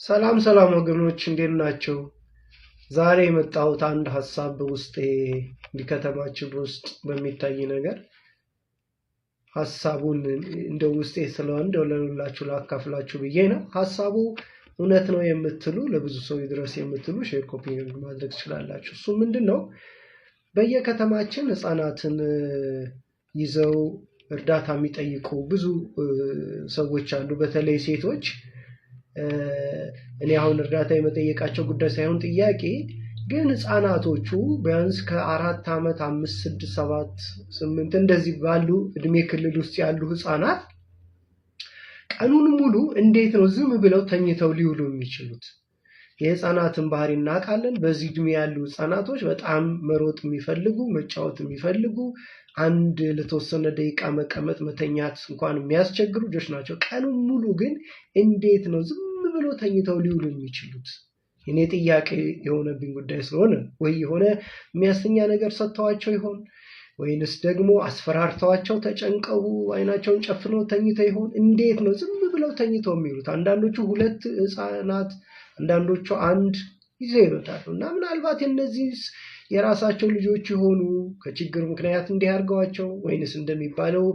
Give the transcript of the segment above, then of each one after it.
ሰላም ሰላም ወገኖች፣ እንዴት ናቸው? ዛሬ የመጣሁት አንድ ሀሳብ በውስጤ እንዲህ ከተማችን ውስጥ በሚታይ ነገር ሀሳቡን እንደ ውስጤ ስለሆነ እንደው ለሁላችሁ ላካፍላችሁ ብዬ ነው። ሀሳቡ እውነት ነው የምትሉ፣ ለብዙ ሰው ይድረስ የምትሉ share፣ copy ማድረግ ትችላላችሁ። እሱ ምንድን ነው? በየከተማችን ህፃናትን ይዘው እርዳታ የሚጠይቁ ብዙ ሰዎች አሉ። በተለይ ሴቶች። እኔ አሁን እርዳታ የመጠየቃቸው ጉዳይ ሳይሆን ጥያቄ ግን ህፃናቶቹ ቢያንስ ከ4 ዓመት፣ 5፣ 6፣ 7፣ 8 እንደዚህ ባሉ እድሜ ክልል ውስጥ ያሉ ህፃናት ቀኑን ሙሉ እንዴት ነው ዝም ብለው ተኝተው ሊውሉ የሚችሉት? የህፃናትን ባህሪ እናውቃለን። በዚህ እድሜ ያሉ ህፃናቶች በጣም መሮጥ የሚፈልጉ፣ መጫወት የሚፈልጉ፣ አንድ ለተወሰነ ደቂቃ መቀመጥ፣ መተኛት እንኳን የሚያስቸግሩ ልጆች ናቸው። ቀኑን ሙሉ ግን እንዴት ነው ዝም ብሎ ተኝተው ሊውሉ የሚችሉት? እኔ ጥያቄ የሆነብኝ ጉዳይ ስለሆነ፣ ወይ የሆነ የሚያስተኛ ነገር ሰጥተዋቸው ይሆን፣ ወይንስ ደግሞ አስፈራርተዋቸው ተጨንቀው አይናቸውን ጨፍነው ተኝተው ይሆን? እንዴት ነው ዝም ብለው ተኝተው የሚውሉት? አንዳንዶቹ ሁለት ህፃናት፣ አንዳንዶቹ አንድ ይዘው ይመጣሉ። እና ምናልባት እነዚህ የራሳቸው ልጆች የሆኑ ከችግር ምክንያት እንዲህ አድርገዋቸው፣ ወይንስ እንደሚባለው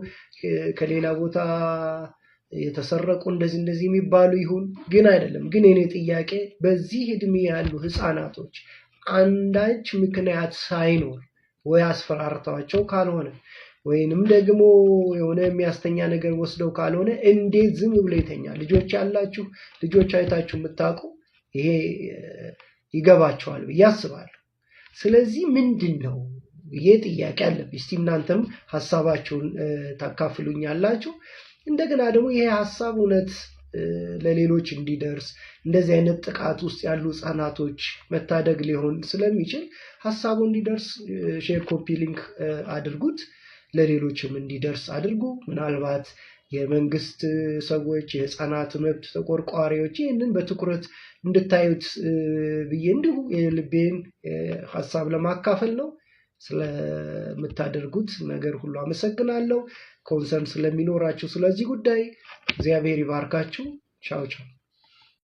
ከሌላ ቦታ የተሰረቁ እንደዚህ እንደዚህ የሚባሉ ይሁን፣ ግን አይደለም። ግን የኔ ጥያቄ በዚህ እድሜ ያሉ ህፃናቶች አንዳች ምክንያት ሳይኖር፣ ወይ አስፈራርተዋቸው ካልሆነ፣ ወይንም ደግሞ የሆነ የሚያስተኛ ነገር ወስደው ካልሆነ እንዴት ዝም ብሎ ይተኛል? ልጆች ያላችሁ፣ ልጆች አይታችሁ የምታውቁ ይሄ ይገባችኋል ብዬ አስባለሁ። ስለዚህ ምንድን ነው ይሄ ጥያቄ አለብኝ። እስቲ እናንተም ሀሳባችሁን ታካፍሉኛላችሁ። እንደገና ደግሞ ይሄ ሀሳብ እውነት ለሌሎች እንዲደርስ፣ እንደዚህ አይነት ጥቃት ውስጥ ያሉ ህጻናቶች መታደግ ሊሆን ስለሚችል ሀሳቡ እንዲደርስ share፣ copy link አድርጉት፣ ለሌሎችም እንዲደርስ አድርጉ። ምናልባት የመንግስት ሰዎች፣ የህፃናት መብት ተቆርቋሪዎች ይህንን በትኩረት እንድታዩት ብዬ እንዲሁ የልቤን ሀሳብ ለማካፈል ነው። ስለምታደርጉት ነገር ሁሉ አመሰግናለሁ። Concern ስለሚኖራችሁ ስለዚህ ጉዳይ እግዚአብሔር ይባርካችሁ። ቻው ቻው።